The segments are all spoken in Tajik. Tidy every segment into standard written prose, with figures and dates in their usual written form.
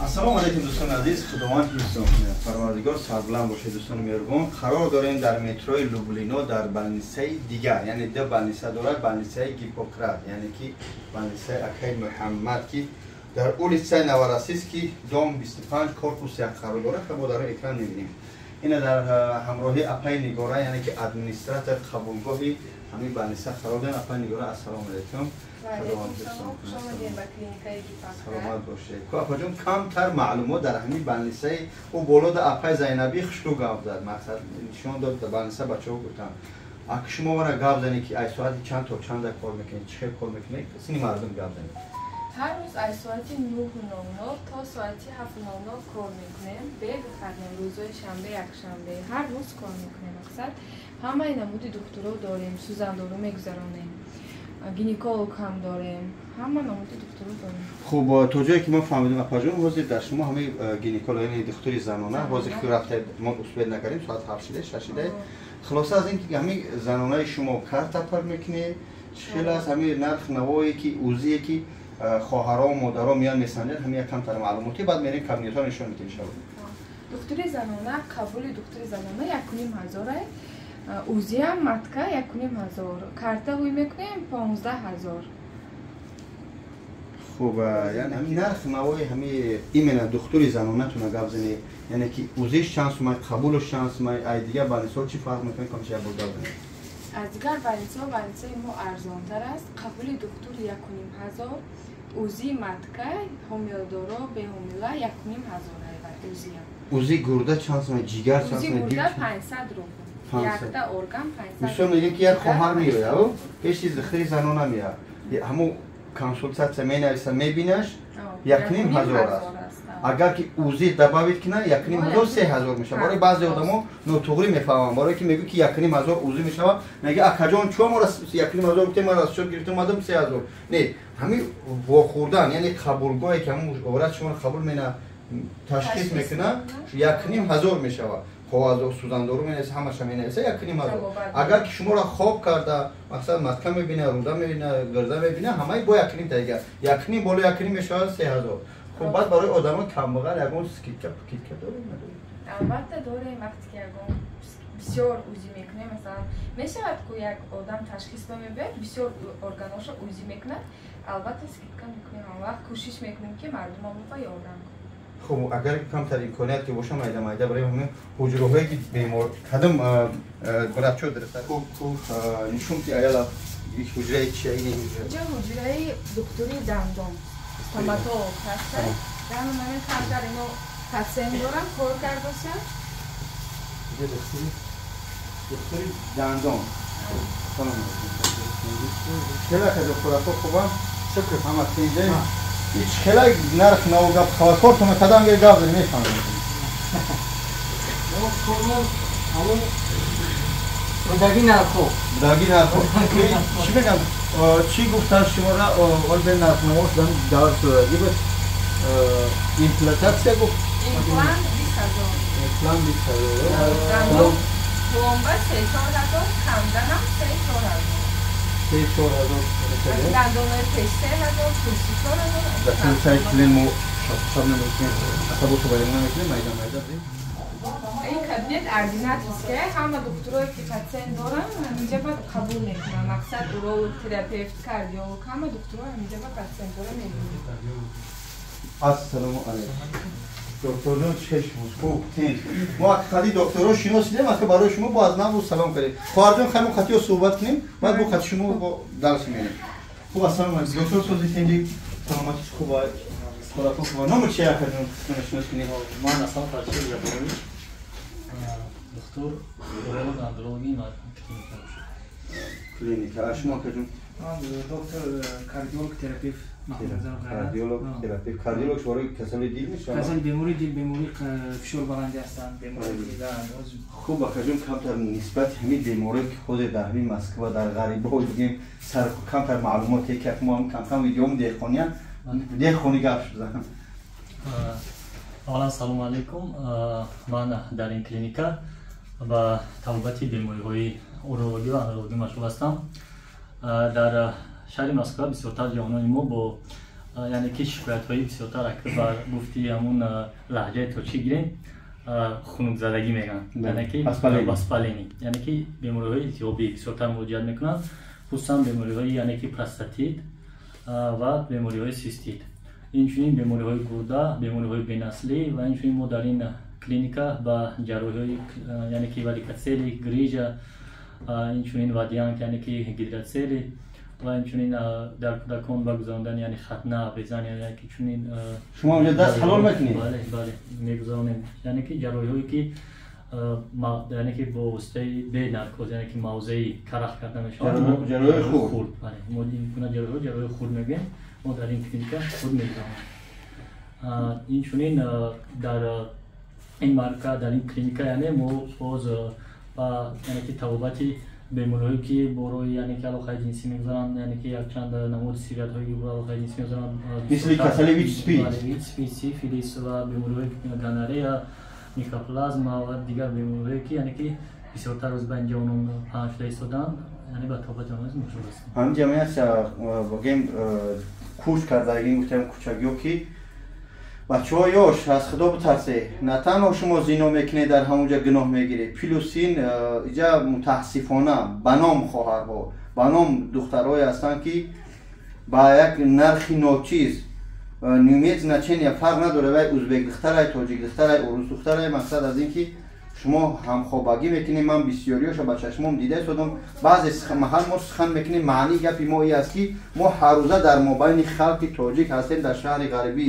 Ассалому алайкум, дӯстони азиз. Худованд ҳифзон кунад, Парвардигор сарбуланд бошед. Дӯстони меҳрубон, қарор дорем дар метрои Люблино, дар больницаи дигар, яъне ду больница дорад, больницаи Гиппократ, яъне ки больницаи акаи Муҳаммад, ки дар улицаи Новороссийский, дом 25, корпус 1 қарор дорад. Мо дар экран мебинем. Ина дар ҳамроҳии апаи Нигора, яъне ки администратор қабулгоҳи ҳамин больница қарор дорем. Апаи Нигора, ассалому алайкум. Саломат бошед. Ку, апаҷон, камтар маълумот дар ҳамин больницаи ӯ болода. Апаи Зайнабӣ хушрӯ гап зад, мақсад нишон дод больница, бачаҳо гуфтам. Аки шумо вара гап занед, ки ай соати чанд то чанда кор мекунед, чӣ хел кор мекунед, сини мардум гап занед. Ҳар рӯз аз соати 9:00 то соати 7:00 кор мекунем, бевыходной, рӯзҳои шанбе, якшанбе. Ҳар рӯз кор мекунем. Мақсад, ҳамаи намуди духтуро дорем, сӯзандору мегузаронем, гинеколог ҳам дорем, ҳама намуди духтуро дорем. Хуб, то ҷое ки мо фаҳмидем, апаҷон, ҳозир дар шумо ҳамаи гинеколог, яъне духтури занона, ҳозир ки рафта мо успеть накардем, соат 7 шида, 6 шида. Хулоса, аз ин ки ҳамаи занонаи шумо карта пар мекунед, чӣ хел аст ҳамаи нарх навое ки УЗИе ки хоҳаро, модаро меян месанҷанд, ҳамин як камтар маълумотӣ, баъд мерем кабинетҳо нишон медиҳем, иншалло. Духтури занона, қабули духтури занона 1500-ай, УЗИам матка 1500, карта ҳуй мекунем 15 000. Хуб, яъне ҳамин нарх навои ҳами именно духтури занонатуна гап занед, яъне ки УЗИш чанд сумай, қабулш чанд сумай, ай дигар больницаҳо чӣ фарқ мекунед, камша як бор гап занед. Аз дигар больницаҳо больницаи мо арзонтар аст. Қабули духтур 1500, УЗИ матка, ҳомиладоро, беҳомила 1500 УЗИам. УЗИ гурда чанд сумай, ҷигар чанд УЗИ сумай? Гурда 500 рубл, якта орган 500. Мисол, мегӯем, ки як хоҳар меояд, пеши духтури занона меояд, ҳамун консултатсия менависа, мебинаш, 1500 аст. Агар ки УЗИ добавить кина, 1500, 3000 мешавад. Барои баъзе одамо нотуғрӣ мефаҳманд, барое ки мегӯ ки 1500 УЗИ мешавад, мега: «Акаҷон, чо мора 1500 гуфтем, ман расчёт гирифта омадам 3000». Не, ҳамин вохӯрдан, яъне қабулгоҳе ки ҳамун врач шуморо қабул мена, ташхис мекунад, 1500 мешавад. Коғазо, сӯзандору менависа, ҳамаша менависа, 1500. Агар ки шуморо хоб карда, мақсад, матка мебина, руда мебина, гирда мебина, ҳамаи бо 1,5 дақиқа, 1,5 боло 1,5 мешавад, 3000. Хуб, баъд барои одамо камбағал ягон скидка пукидка дорем, надорем? Албатта дорем. Вақте ки ягон бисёр УЗИ мекунем, масалан, мешавад ку як одам ташхис ба мебиёд, бисёр органоша УЗИ мекунад, албатта скидка мекунем. Он вақт кӯшиш мекунем, ки мардумамо ба ёрдам кунем. Хуб, агар камтар имконият ки боша, майда майда барои ҳамин ҳуҷраҳое ки бемор кадом врачо дираса. Хуб, хуб, нишон ки аяла ҳуҷраи чия ин? Инҷа ҳуҷраи духтури дандон, стоматолог ҳастад. Дар момент камтар ино патсиент дорам, кор кардоса. Духтури дандон. Салом алейкум, хела кадо хӯрако хубам, шукр, ҳама тинҷа. Ҳеч хела нарх нав гап хабаркортона кадам гир гап зани, мефаҳмам. Ҳамун будаги нархҳо. Будаги нархҳо чӣ мегам, чӣ гуфтан шумора? Ол бе нархнаво шудан давр шудаги буд, имплантатсия гуфт. Имплант 20 000. Имплант 20 000. Пломба 3-4 ҳазор, канданам 3-4 ҳазор. 3-4 ҳазор. Дандонои пеш 3000, курси 4000. Сай клин мо шаб намекунем, асабото баён намекунем, майда майда. Ин кабинет ординаторская, ҳама духтурое ки патсиент доранд, ҳаминҷа ба қабул мекунанд. Мақсад, уролог, терапевт, кардиолог, ҳама духтуро ҳаминҷа ба патсиентора мебинанд. Ассалому алайкум, докторҷон, чӣ шумо? Хуб, тинҷ? Мо ҳақиқати докторро шиносидем, ака барои шумо бо аз нав салом кардем. Хоҳарҷон, хаймо хатиё суҳбат кунем, баъд бо хати шумо бо дарс мерем. Хуб, ассалому алайкум, доктор. Сози, тинҷи, саломатӣ хуба, ҳолатон хуба? Номи чи, акаҷон, шинос кунем? Ман Асан Фаршид Жаборович, духтур уролог, андрологи клиника. Клиника. А шумо, акаҷон? Ман доктор кардиолог, терапевт. Кардиолог, терапевт. Кардиолог барои касали дил мешавад? Касали бемории дил, бемории фишор баланди ҳастанд. Хуб, акаҷон, камтар нисбати ҳамин беморие ки ҳозир дар ҳамин Москва, дар ғарибаҳо бигем, сар камтар маълумоте ки мо ҳам камкам видеом деҳқония, деҳқони гап шуда. Аввалан, салому алайкум. Ман дар ин клиника ба табобати бемориҳои урологӣ ва андрологӣ машғул ҳастам. Дар шаҳри Москва бисёртар ҷавонони мо бо Яъне ки шикоятҳои бисёртар ба гуфти ҳамун лаҳҷаи тоҷикӣ гирем, хунукзадагӣ мегӯянд, яъне ки воспаление, яъне ки бемориҳои илтиҳобӣ бисёртар муроҷиат мекунанд, хусусан бемориҳои яъне ки простатит ва бемориҳои систит, инчунин бемориҳои гурда, бемориҳои бенаслӣ. Ва инчунин мо дар ин клиника ба ҷарроҳиҳои, яъне ки варикоцеле, грыжа, инчунин водянка, яъне ки гидроцеле, ва инчунин дар кӯдакон ба гузарондани, яъне хатна, обрезание, яъне ки чунин. Шумо онҷо даст ҳалол мекунед? Бале, бале, мегузаронем. Яъне ки ҷарроҳиҳое ки, яъне ки бо воситаи бе наркоз, яъне ки мавзеи карах карда мешавад. Ҷарроҳии хурд. Бале, мо ин гуна ҷарроҳиҳо ҷарроҳии хурд мегӯем, мо дар ин клиника худ мегузаронем. Инчунин дар ин марка, дар ин клиника, яъне мо боз ба, яъне ки табобати бемориҳое ки бо роҳи, яъне ки алоқаи ҷинсӣ мегузаранд, яъне ки якчанд намуди сироятҳое ки бо алоқаи ҷинсӣ мегузаранд. Мисли касали ВИЧ СПИД. ВИЧ СПИД, сифилис ва бемориҳои гонорея, микоплазма ва дигар бемориҳое ки, яъне ки бисёртар рӯз байни ҷавонон паҳн шуда истодаанд, яъне ба табобати онҳо машғул ҳастем. Ҳамин ҷамъият богем курс кардагим, гуфтем кучагиё ки бачаҳо ёш, аз худо битарсе. На танҳо шумо зино мекунед, дар ҳамон ҷа гуноҳ мегиред, плюс ин иҷа мутаассифона ба ном хоҳарҳо, ба ном духтарҳое ҳастанд, ки ба як нархи ночиз, не имеет значения, фарқ надорад вай узбек духтарай, тоҷик духтарай, урус духтарай, мақсад аз ин ки шумо ҳамхобагӣ мекунед. Ман бисёриёша ба чашмом дида истодам. Баъзе маҳал мо сухан мекунем, маънии гапи мо ин аст, ки мо ҳаррӯза дар мобайни халқи тоҷик ҳастем. Дар шаҳри ғарибӣ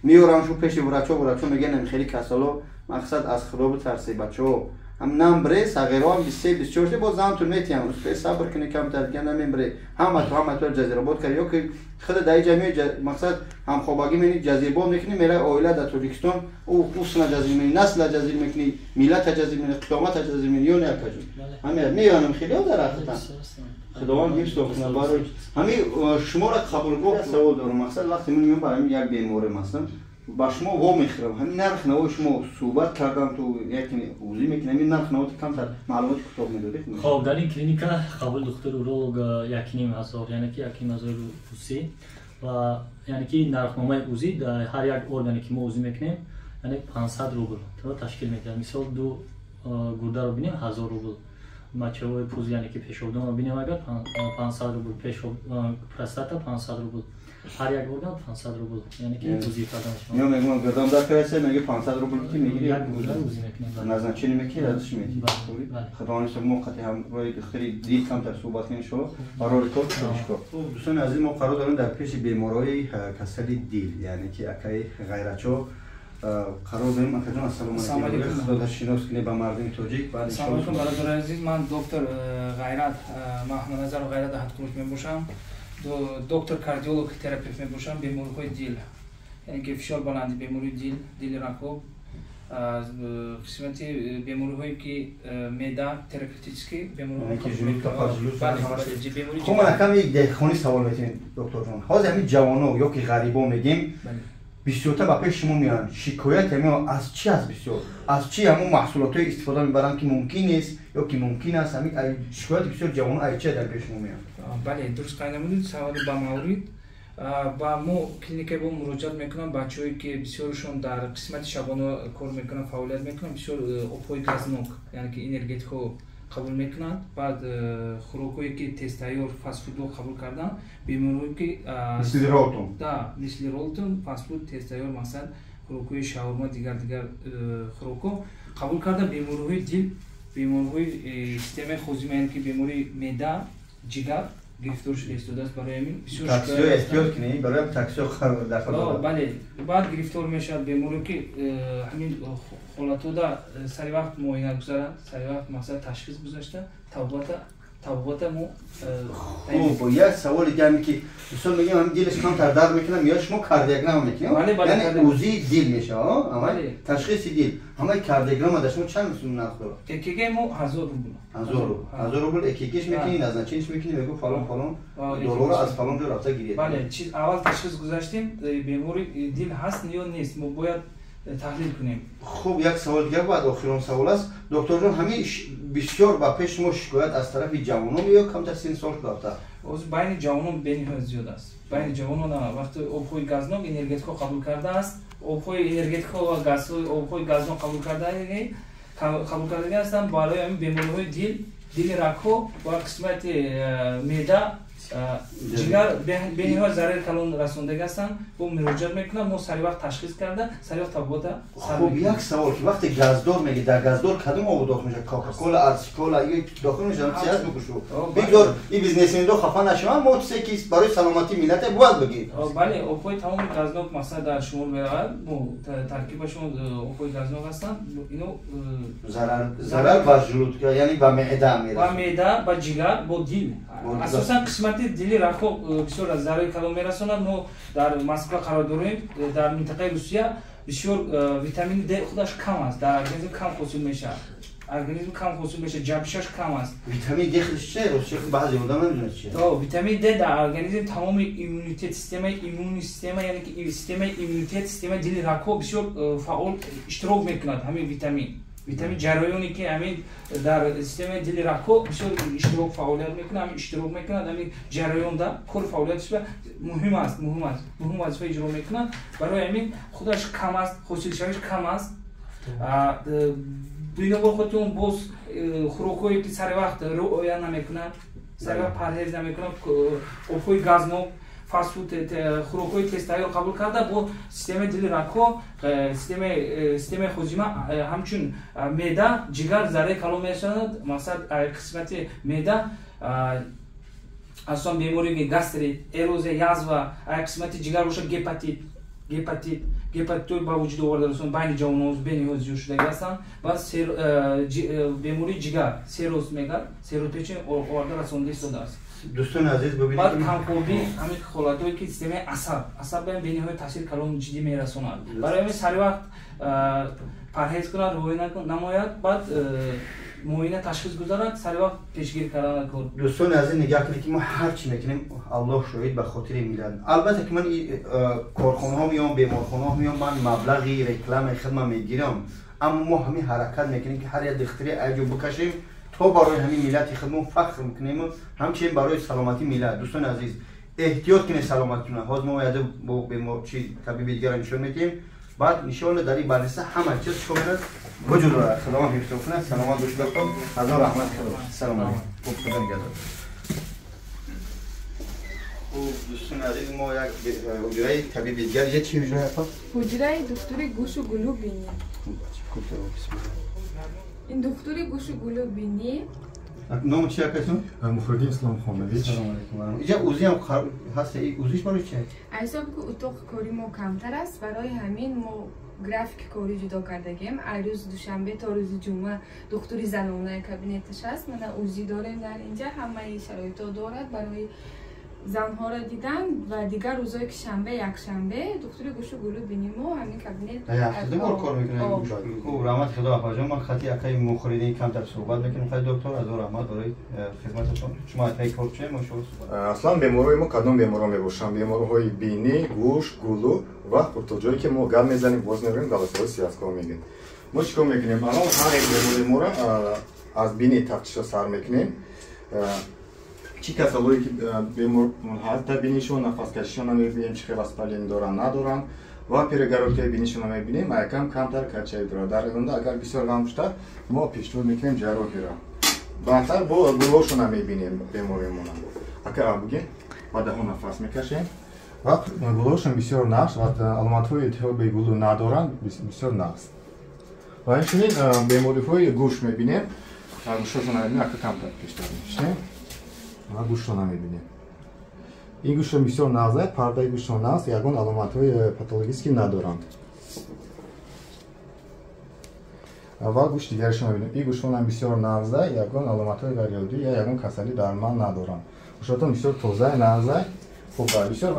меорам шу пеши врачо, врачо мегӯянд хеле касало. Мақсад, аз худо битарсе, бачаҳо. Ҳам намбре, сағироам 23, 24 шуда, боз зантун метиҳам, успей сабр кунӣ, камтар дига намембре. Ҳамато ҳамато ҷазиробод кард ё ки худа дар иҷа меои, мақсад ҳамхобагӣ мени, ҷазирбод мекунӣ, мераи оила дар Тоҷикистон, ӯ усна ҷазир мекунӣ, насла ҷазир мекунӣ, миллата ҷазир мекунӣ, қиёмата ҷазир мекунӣ. Ё не, акаҷон? Ҳамин меёнам, хелео дар ҳақиқатан Худованд ҳифз кунад. Барои ҳамин шуморо қабулгоҳ савол дорам. Мақсад, вақте ман меоям, барои як беморем ҳастам, ба шумо во мехӯрам, ҳамин нарх навои шумо суҳбат кардам, ту як узӣ мекунӣ, ҳамин нарх наво камтар маълумоти кӯтоҳ медодед. Хоб, дар ин клиника қабули духтур уролог 1500, яъне ки 1500 русӣ. Ва яъне ки нархномаи УЗИ дар ҳар як органе ки мо УЗИ мекунем, яъне 500 рубл ташкил медиҳад. Мисол, ду гурдаро бинем, 1000 рубл, мочевой пузырь, яъне ки пешобдонро бинем агар, 500 рубл, простата 500 рубл, ҳар як орган 500 рубл, яъне ки УЗИ карда мешавад. Ё мегӯям, гирдам дар касе меги 500 рубл ки мегири. Як гурда УЗИ мекунем. Назначение мекунӣ, радиш метӣ. Худованд ҳифз. Мо қати ҳамроҳи духтари дил камтар суҳбат кунем иншоалло. Барори кор донишгоҳ. Дӯстони азиз, мо қарор дорем дар пеши беморҳои касали дил, яъне ки акаи Ғайрачо қарор дорем. Акаҷон, ассалому алайкум, худо шинос кунед ба мардуми тоҷик. Ассалому алайкум, бародари азиз. Ман доктор Ғайрат Маҳмадназаров Ғайрат Аҳадқулов мебошам, доктор кардиолог терапевт мебошам. Бемориҳои дил, яъне ки фишор баланди, бемории дил, дили рагҳо, қисмати бемориҳое ки меъда, терапевтический. Хуб, ман аками деҳқонӣ савол метавонем, докторҷон. Ҳозир ҳамин ҷавоно ё ки ғарибо мегем, бисёртар ба пеши шумо меоянд, шикояти ҳамин аз чӣ аст? Бисёр аз чӣ ҳамон маҳсулотҳое истифода мебаранд, ки мумкин нест ё ки мумкин аст? Ҳамин шикояти бисёр ҷавоно ай чи дар пеши шумо меоянд? Бале, дуруст қайд намудед, саволи ба маврид. Ба мо клиникаи бо муроҷиат мекунанд бачаҳое ки бисёршон дар қисмати шабона кор мекунанд, фаъолият мекунанд, бисёр обҳои газнок, яъне ки энергетикҳо қабул мекунанд, баъд хӯрокҳое ки тезтайёр, фастфудҳо қабул карданд, бемориҳое ки Мисли Ролтон. Да, мисли Ролтон, фастфуд тезтайёр, масалан, хӯрокҳои шаурма, дигар дигар хӯрокҳо қабул карда, бемориҳои дил, бемориҳои системаи ҳозима, яъне ки бемории меъда, ҷигар гирифтор шуда истодааст. Барои ҳамин бисёр Таксиҳо эҳтиёт кунед, барои таксиҳо дар Бале, баъд гирифтор мешавад беморе ки ҳамин ҳолатҳода сари вақт муоина гузаранд, сари вақт, мақсад, ташхис гузашта, табобата мо Хуб, як саволи дигаре ки мисол мегӯем, ҳамин дилаш камтар дард мекунад, меояд, шумо кардиограмма мекунед, яъне УЗИ дил мешавад, ташхиси дил. Ҳамаи кардиограмма дар шумо чанд нарх дорад? ЭКГ мо 1000 рубл. 1000 рубл, 1000 рубл. ЭКГш мекунӣ, назначение ш мекунӣ, мегӯ фалон фалон доруро аз фалон ҷо рафта гиред. Бале, аввал ташхис гузаштем, бемори дил ҳаст ё нест, мо бояд таҳлил кунем. Хуб, як савол дигар, баъд охирон савол аст, докторҷон. Ҳамин бисёр ба пеши шумо шикоят аз тарафи ҷавонон ё камтар синни сол рафта? Байни ҷавонон бениҳоят зиёд аст. Байни ҷавонон вақте обҳои газнок энергетикҳо қабул кардааст, обҳои энергетикҳо ва газҳои обҳои газнок қабул кардагӣ ҳастанд, барои ҳамин бемориҳои дил, дили рагҳо ва қисмати меъда, ҷигар бениҳоят зарари калон расондагӣ ҳастанд. Бо муроҷиат мекунанд, мо сари вақт ташхис карда, сари вақт табобата. Хуб, як савол ки вақте газдор мегӣ, дар газдор кадом об дохил мешавад? Кока-кола, арсикола ё дохил мешавад? Чи ҳаст бикушу? Бигзор ин бизнесмендо хафа нашаванд, мо чизе ки барои саломатии миллат бояд бигӣ. Бале, обҳои тамоми газнок масалан дар шумор меравад, таркибашон обҳои газнок ҳастанд. Ино зарар ба желудка, яъне ба меъда мерасонад. Ба меъда, ба ҷигар, бо дил. Асосан қисмати дили рагҳо бисёр аз зарари калон мерасонад. Мо дар Москва қарор дорем, дар минтақаи Русия бисёр витамини Д худаш кам аст, дар организм кам ҳосил мешавад. Организм кам ҳосил мешавад, ҷабшаш кам аст. Витамини Д худаш чист? Русия баъзе одам намедонад чист. Витамини Д дар организм тамоми иммунитет, системаи иммунии система, яъне ки системаи иммунитет, системаи дили рагҳо бисёр фаъол иштирок мекунад ҳамин витамин. Витамин ҷараёне ки ҳамин дар системаи дили рагҳо бисёр иштирок фаъолият мекунад, ҳамин иштирок мекунад, ҳамин ҷараёнда кори фаъолияташ муҳим аст, муҳим аст, муҳим вазифа иҷро мекунад. Барои ҳамин худаш кам аст, ҳосилшавиш кам аст. Бинобар хотир он боз хӯрокҳое ки сари вақт риоя намекунад, сари вақт парҳез намекунад, обҳои газнок, фастфуд, хӯрокҳои тезтайёр қабул карда, бо системаи дили рагҳо, системаи ҳозима, ҳамчун меъда, ҷигар зарари калон мерасонад. Масалан, қисмати меъда асосан бемории гастрит, эрозия, язва, қисмати ҷигар бошад гепатит, гепатитҳои ба вуҷуд оварда расонад, байни ҷавонон бениҳоят зиёд шудагӣ ҳастанд. Ва бемории ҷигар, сероз мегӯяд, сероз печени оварда расонда истодааст. Дӯстони азиз, бибинед, баъд камхобӣ, ҳамин ҳолатҳое ки системаи асаб баён бениҳоят таъсири калон ҷиддӣ мерасонад. Барои ҳамин сари вақт парҳез кунад, риоя намояд, баъд муоина ташхис гузарад, сари вақт пешгирӣ кардан кор. Дӯстони азиз, нигаҳ кунед ки мо ҳар чӣ мекунем, Аллоҳ шоҳид, ба хотири миллат. Албатта ки ман корхонаҳо меом, беморхонаҳо меом, ман маблағи рекламаи хидмат мегирам, аммо мо ҳамин ҳаракат мекунем ки ҳар як духтари аҷо бикашем то барои ҳамин миллати худмон фахр мекунем, ҳамчунин барои саломатии миллат. Дӯстони азиз, эҳтиёт кунед саломатитона. Ҳозир мо яде бо бемор чи табиби дигара нишон медиҳем, баъд иншоалло дар ин барнеса ҳама чиз чикор менад вуҷуд дорад. Худованд ҳифз кунад. Саломат бошед доктор. Ҳазор раҳмат худо. Салом алейкум. Хуб, худо нигаҳдор. Хуб, дӯстони азиз, мо як ҳуҷраи табиби дигар. Ё чи ҳуҷра аст? Ҳуҷраи духтури гӯшу гулу бинӣ. Ин духтури гӯшу гулу бинӣ. Номи чи акасун? Мухриддин Исломхонович. Салом алейкум. Иҷа УЗИ ҳам ҳаст, УЗИш барои чи? Ҳисоби ки утоқи кори мо камтар аст, барои ҳамин мо графики корӣ ҷудо кардагем. Ай рӯзи душанбе то рӯзи ҷумъа духтури занонаи кабинеташ аст. Мана УЗИ дорем дар инҷа, ҳамаи шароитҳо дорад барои занҳоро дидан ва дигар рӯзҳое ки шанбе, якшанбе духтури гӯшу гулу бинӣ мо ҳамин кабинет ду бор кор мекунем. Хуб, раҳмат худо апаҷон. Ман хати акаи Мухриддин камтар суҳбат мекунем. Хай доктор, азор раҳмат барои хизмататон. Шумо акаи кор чием, мо шумо суҳбат. Аслан беморҳои мо кадом беморҳо мебошанд? Беморҳои бинӣ, гӯш, гулу ва хурдтоҷое ки мо гап мезанем, боз мегӯем, голосовой связка мегӯем. Мо чӣ кор мекунем? Аввал ҳар як бемори моро аз бинӣ тафтишро сар мекунем. Чӣ касалое ки бемор ҳаст дар бинишон, нафаскашишон намебинем, чӣ хел воспаление доранд, надоранд, ва перегородкаи бинишон намебинем, якам камтар качаи дорад. Дар оянда агар бисёр ғам бошад, мо пешниҳод мекунем ҷарроҳиро. Баъдтар бо гулошо намебинем беморимона. Ака бугем, ба даҳон нафас мекашем ва гулошон бисёр нағз ва аломатҳои илтиҳоби гулу надоранд, бисёр нағз. Ва инчунин бемориҳои гӯш мебинем, гӯшошон намебинем, ака камтар пештар мешинем ва гӯшро намебинем. Ин гӯшро бисёр нағз аст, пардаи гӯшро нағз, ягон аломатҳои патологическӣ надоранд. Ва гӯши дигарашро мебинем. Ин гӯшонам бисёр нағз аст, ягон аломатҳои ғайриоддӣ ё ягон касалӣ дарман надоранд. Гӯшотон бисёр тоза, нағз аст. Хуб, бисёр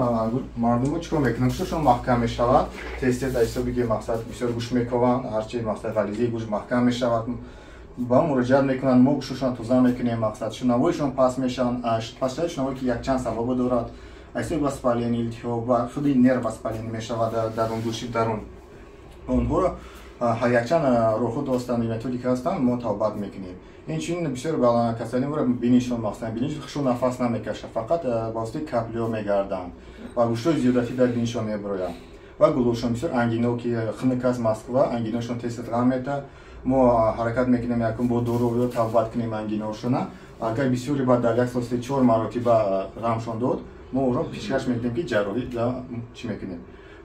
мардумҳо чӣ кор мекунанд? Гӯшашон маҳкам мешавад, тез-тез аз ҳисоби ки мақсад бисёр гӯш мекованд, ҳарчи мақсад ғализии гӯш маҳкам мешавад, ба муроҷиат мекунанд, мо гӯшашон тоза мекунем, мақсад шунавоишон паст мешаванд, пастшавии шунавоӣ ки якчанд сабабо дорад, аз ҳисоби воспаление, илтиҳоб ва худи нерв воспаление мешавад дар он гӯши дарун. Онҳоро Ҳар якчанд роҳҳо достанд, методика ҳастанд, мо тавбат мекунем. Инчунин бисёр касалиро бинишон махсусан биниш хушрӯ нафас намекашад, фақат ба воситаи каплиҳо мегарданд ва гӯштҳои зиёдатӣ дар бинишон мебароянд ва гулӯшон бисёр ангино ки хунук аст Москва, ангиношон тез ғам метавад. Мо ҳаракат мекунем якум бо дору тавбат кунем ангиношона. Агар бисёре баъд дар як сол 3-4 маротиба ғамшон дод, мо ӯро пешкаш мекунем ки ҷарроҳӣ чӣ мекунем.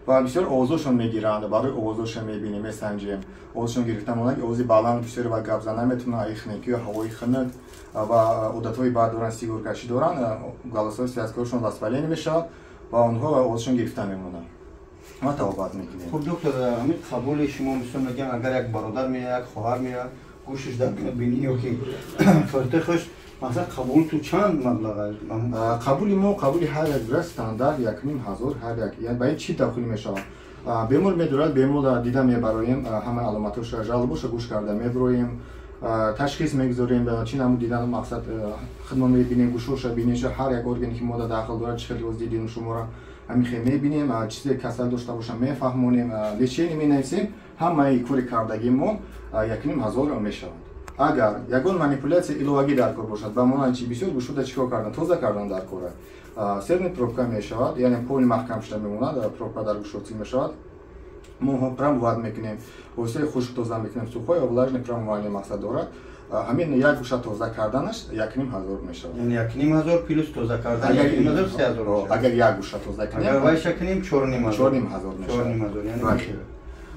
Ва бисёр овозошон мегиранд, барои овозошон мебинем, месанҷем. Овозшон гирифта монад, овози баланд бисёре ба гап зан наметавонанд, ай хунукӣ ё ҳавои хунук ва одатҳои бад доранд, сигоркашӣ доранд, голосҳои связкаҳошон воспаление мешавад ва онҳо овозшон гирифта мемонанд. Ма тавбат мекунем. Хуб доктор, ҳамин қабули шумо мисол мегӯям, агар як бародар меояд, як хоҳар меояд, гӯшаш дар бинӣ ё ки фартехаш, масалан қабул ту чанд маблағ аст? Қабули мо, қабули ҳар як врач стандарт 1500 ҳар як. Яъне ба ин чӣ дахол мешавад? Бемор медорад, бемор дида мебароем, ҳама аломатҳоша, жалобаша гӯш карда мебароем, ташхис мегузорем, чӣ намуд дидан мақсад худмон мебинем, гӯшоша, биниша, ҳар як органе ки мода дахл дорад, чӣ хел дидем шуморо ҳамин хел мебинем, чизе касал дошта боша мефаҳмонем, лечение менависем, ҳамаи кори кардагимон 1500 мешавад. Агар ягон манипуляция иловагӣ дар кор бошад, ба монанди чи бисёр гӯшода чӣ кор кардан, тоза кардан дар кора, серный пробка мешавад, яъне поли маҳкам шуда мемонад, пробка дар гӯшоци мешавад. Мо промывать мекунем, воситаи хушк тоза мекунем, сухой ва влажный промывание мақсад дорад. Ҳамин як гӯша тоза карданаш 1500 мешавад. Яъне 1500 плюс тоза кардан 1500 3000 мешавад. Агар як гӯша тоза кунем, агар вайша кунем 4500 4500 мешавад. 4500 яъне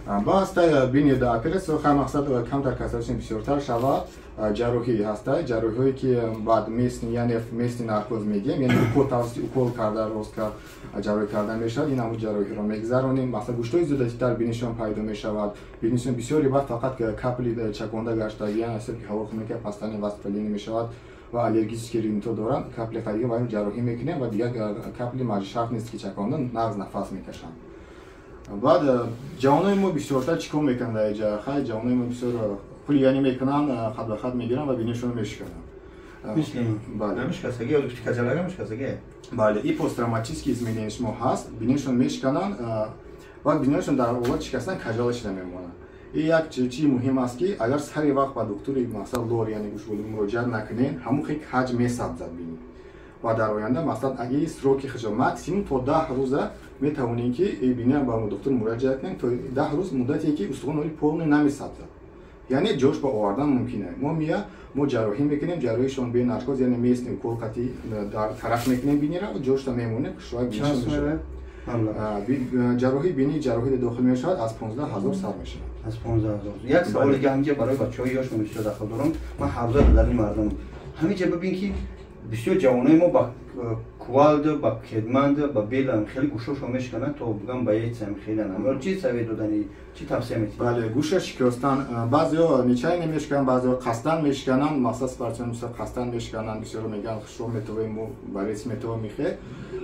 Баста бинед оператсия хай мақсад камтар касалишон бисёртар шавад, ҷарроҳӣ ҳаста, ҷарроҳиҳое ки баъд местни, яъне местни наркоз мегӯем, яъне укол тавассути укол карда рост кард ҷарроҳӣ карда мешавад. Ин ҳамун ҷарроҳиро мегузаронем. Масалан гӯштҳои зиёдатӣ дар бинишон пайдо мешавад. Бинишон бисёре вақт фақат капли чаконда гашта, яъне ҳисоб ки ҳаво хунук пастани воспаление мешавад ва аллергический ринито доранд, капли қадига ва ҷарроҳӣ мекунем ва дигар капли шарт нест ки чаконда, нағз нафас мекашанд. Баъд ҷавонои мо бисёртар чӣ кор мекунанд дар инҷа? Хай ҷавонои мо бисёр хулиганӣ мекунанд, хат ба хат мегиранд ва бинишонро мешикананд. Бале, и посттравматические изменения шумо ҳаст, бинишон мешикананд ва бинишон дар ҳолат шикастан каҷала шуда мемонад. И як чизи муҳим аст ки агар сари вақт ба духтури мақсад лор, яъне гӯшболӣ муроҷиат накунед, ҳамон хел ҳаҷм месабзад бинӣ. Ва дар оянда масалан агар сроки худро максимум то 10 рӯза метавонем ки бинӣ ба духтур муроҷиат кунем, то 10 рӯз муддате ки устухон оли полный намесабзад. Яъне ҷош ба овардан мумкин аст. Мо мия мо ҷарроҳӣ мекунем, ҷарроҳишон бе наркоз, яъне местный укол қатӣ дар тараф мекунем бинира ва ҷошта мемонем, хушроак биниш мешавад. Ҷарроҳии бинӣ ҷарроҳӣ дохил мешавад, аз 15000 сар мешавад. Аз 15000. Як савол дига ҳаминҷа барои бачаҳои ёш бисёр дахл дорам. Ман ҳар рӯза дар ин мардум ҳаминҷа бибин ки бисёр ҷавонои мо ба кувалда, ба кедманда, ба бела хеле гӯшошон мешикананд, то бигам ба яйцам хеле нам. Чӣ совет додани, чӣ тавсия метиҳед? Бале, гӯша шикастан баъзеҳо нечаянно мешикананд, баъзеҳо қасдан мешикананд, мақсад спортсмен мисол қасдан мешикананд, бисёро мегӯянд хушро метовем, мо борец метовем мехе.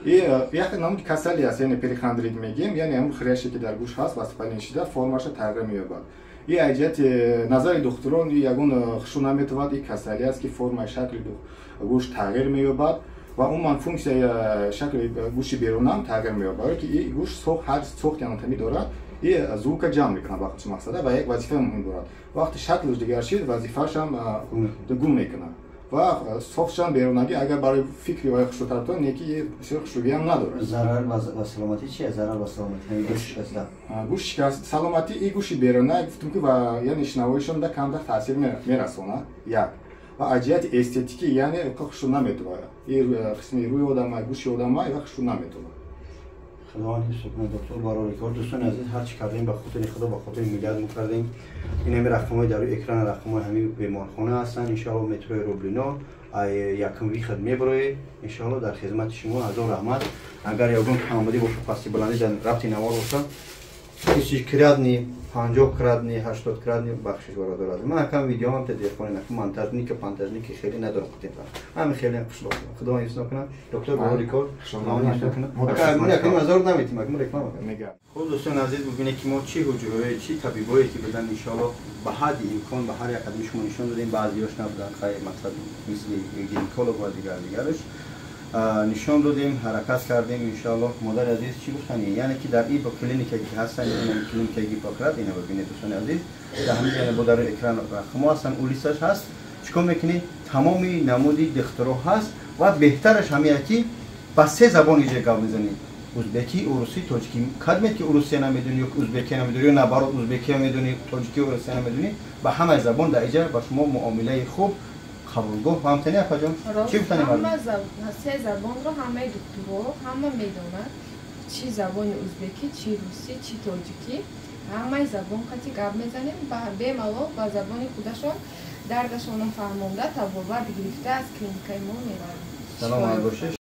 И як намуди касалӣ аст, яъне перихондрит мегӯем, яъне ҳамун хряще ки дар гӯш ҳаст, воспаление шуда, формаша тағйир меёбад. И аз ҷиҳати назари духтурон ягон хушу наметавад, и касалӣ аст ки формаи шакли гӯш тағйир меёбад ва умуман функсияи шакли гӯши берунам тағйир меёбад, барое ки и гӯш ҳар сохти анатомӣ дорад, и звука ҷамъ мекунад ба худш мақсада ва як вазифаи муҳим дорад. Вақте шаклаш дигар шид, вазифаашам гум мекунад ва сохтшам берунагӣ агар барои фикри вай хушрӯтар то не ки бисёр хушрӯгиам надорад. Зарар ба саломатӣ чи аст? Зарар ба саломатӣ ҳамин гӯш шикаста. Гӯш шикаст саломатӣ и гӯши беруна гуфтем ки ва яъне шунавоишон да камтар таъсир мерасонад, як. Ва аз ҷиҳати эстетикӣ, яъне хушрӯ наметавонад. И қисми рӯи одама, гӯши одама ва хушрӯ наметавонад. Худованд ҳифз кунад доктор барори кор. Дӯстони азиз, ҳар чӣ кардем ба хотири Худо, ба хотири миллат мо кардем. Ин ҳамин рақамҳои дар рӯи экран рақамҳои ҳамин беморхона ҳастанд. Иншоалло метрои Рублино якум выход мебароед. Иншоалло дар хизмати шумо. Ҳазор раҳмат. Агар ягон камбудӣ боша, пасти баландӣ дар рабти навор боша, 30 кратный, 50 кратный, 80 кратный бахшиш бародар азиз. Ман акам видеоам та телефони накун, монтажника, пантажники хеле надорам қутиба. Ҳамин хеле хушлоқ. Худо ҳифз кунад. Доктор барори кор, Худо ҳифз кунад. Ака мо якам назар наметим, ака мо реклама кунем. Хуб дӯстони азиз, бубинед ки мо чӣ ҳуҷраҳое, чӣ табибое ки будан, иншоалло ба ҳадди имкон ба ҳар як қадами шумо нишон додем. Баъзеҳош набуданд, хай мақсад мисли гинеколог ва дигар дигараш. Нишон додем, ҳаракат кардем, иншоаллоҳ. Модари азиз, чӣ гуфтанӣ? Яъне ки дар ин клиника ки ҳастан, ин клиникаи Гиппократ, ина бибинед, дӯстони азиз, дар ҳамин ҷо бо дар экран рақамҳо ҳастанд, улицаш ҳаст. Чӣ кор мекунӣ? Тамоми намуди духтуро ҳаст ва беҳтараш ҳамия ки ба се забон иҷа гап мезанӣ: узбекӣ, урусӣ, тоҷикӣ. Кадмет ки урусия намедонӣ ё узбекия намедонӣ, ё наоборот, узбекия медонӣ, тоҷикӣ, урусия намедонӣ, ба ҳамаи забон дар иҷа ба шумо муомилаи хуб, қабулгоҳ. Фаҳмтани, апаҷон? Чӣ гуфтани? Се забонро ҳамаи духтурҳо ҳама медонад, чӣ забони узбекӣ, чӣ русӣ, чӣ тоҷикӣ. Ҳамаи забон қати гап мезанем, бемалол ба забони худашон дардашонро фаҳмонда, табобат гирифта, аз клиникаи мо мераванд. Саломат бошед.